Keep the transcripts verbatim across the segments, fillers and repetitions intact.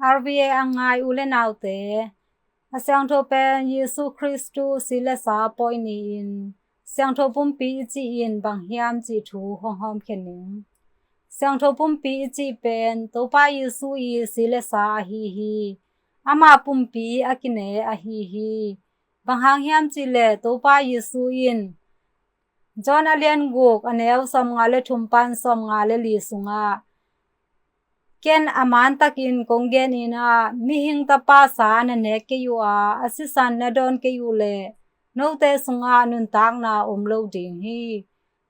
R V A a ngai u le naute, a siangtho pen Jesu Khristu si le sa pawi ni-in siangtho pumpi i cih in bang hiam cih thu hong hawmkhia ning. Siangtho pumpi i cih pen Topa Jesu i si le sa ahi hi. Ama pumpi a kine ahi hi. Bang hang hiam cih leh Topa Jesu in John a lian guk a neu sawmnga le thum pan sawmnga le li sungah, "Ken a mantakin kong genin ah, mihing tapa sa na nek kei uh a, a sisan na dawn kei uh leh note sungah nuntakna om lo ding hi.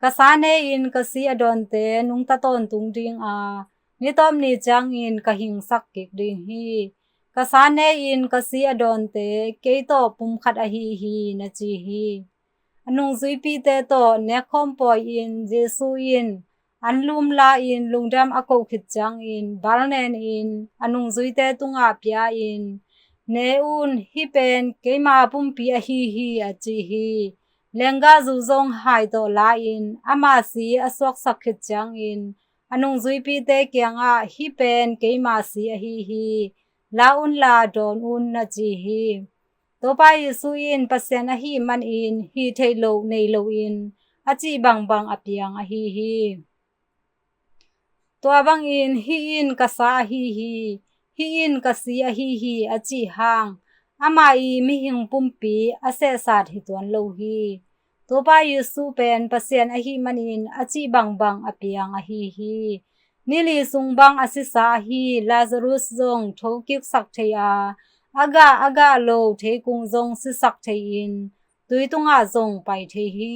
Ka sa ne-in ka si a dawnte nungta tawntung ding a, ni tawp ni ciangin ka hingsak kik ding hi. Ka sa ne-in ka si a dawnte kei tawh pumkhat ahi hi," na ci hi. A nungzuipite tawh nekkhawm pawi-in Jesu in anlum la-in lungdam a koh khit ciangin balnen in a nungzuite tungah pia-in, "Ne un, hih pen keima pumpi ahi hi," a ci hi. Lenggahzu zong hai tawh la-in ama si a suaksak khit ciangin a nungzuipite kiangah, "Hih pen keima si ahi hi. La unla dawn un," na ci hi. Topa Jesu in Pasian ahih manin hih theih loh nei loin a cih bangbang a piang ahi hi. Tua bangin, "Hih in ka sa ahi hi, hih in ka si ahi hi," a cih hang, ama i mihing pumpi a sehsat hi tuan lo hi. Topa Jesu pen Pasian ahih manin a cih bangbang a piang ahi hi. Nili sung bang a sisa ahi Lazarus zong thokiksak thei a, a gah a gah lo theikung zong sisak thei-in tui tungah zong pai thei hi.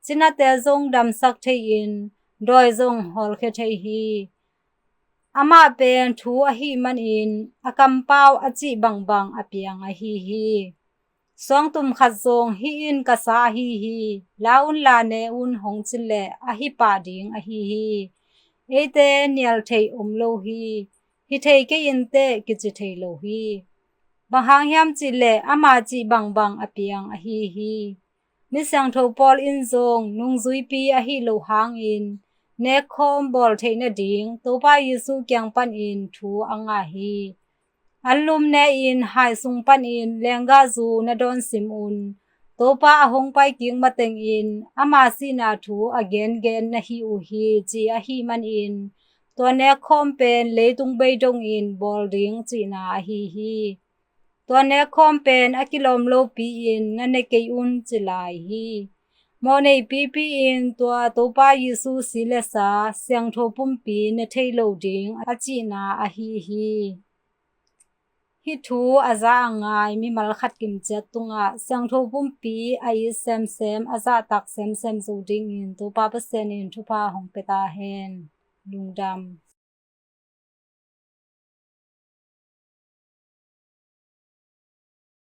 Cinate zong damsak thei-in dawi zong hawlkhia thei hi. Amah pen thu ahih manin a kampau a cih bangbang a piang ahi hi. Suangtum khat zong, "Hih in ka sa ahi hi, la unla ne un," hong cih leh a hi pah ding ahi hi. Eite nial theih om lo hi. "Hi thei kei inteh," kici thei lo hi. Bang hang hiam cih leh ama cih bangbang a piang ahi hi. Misiangtho Paul in zong nungzuipi ahih loh hangin nekkhawm bawl theih nading Topa Jesu kiang panin thu a ngah hi. "Anlum ne-in hai sung panin lenggahzu na dawn sim un. Topa a hong pai kik matengin ama sihna thu a gengen na hi uh hi," ci ahih manin tua nekkhawm pen leitung bei dongin bawl ding cihna ahi hi. Tua nekkhawm pen a kilawm lopi-in na ne kei un ci lai hi. Mawhnei pipi-in tua Topa Jesu si le sa siangtho pumpi ne thei lo ding a cihna ahi hi. Hih thu a za a ngai mimal khat kimciat tungah siangtho pumpi a it semsem, a zahtak semsem zo dingin Topa Pasian in thupha hong pia ta hen. Lungdam.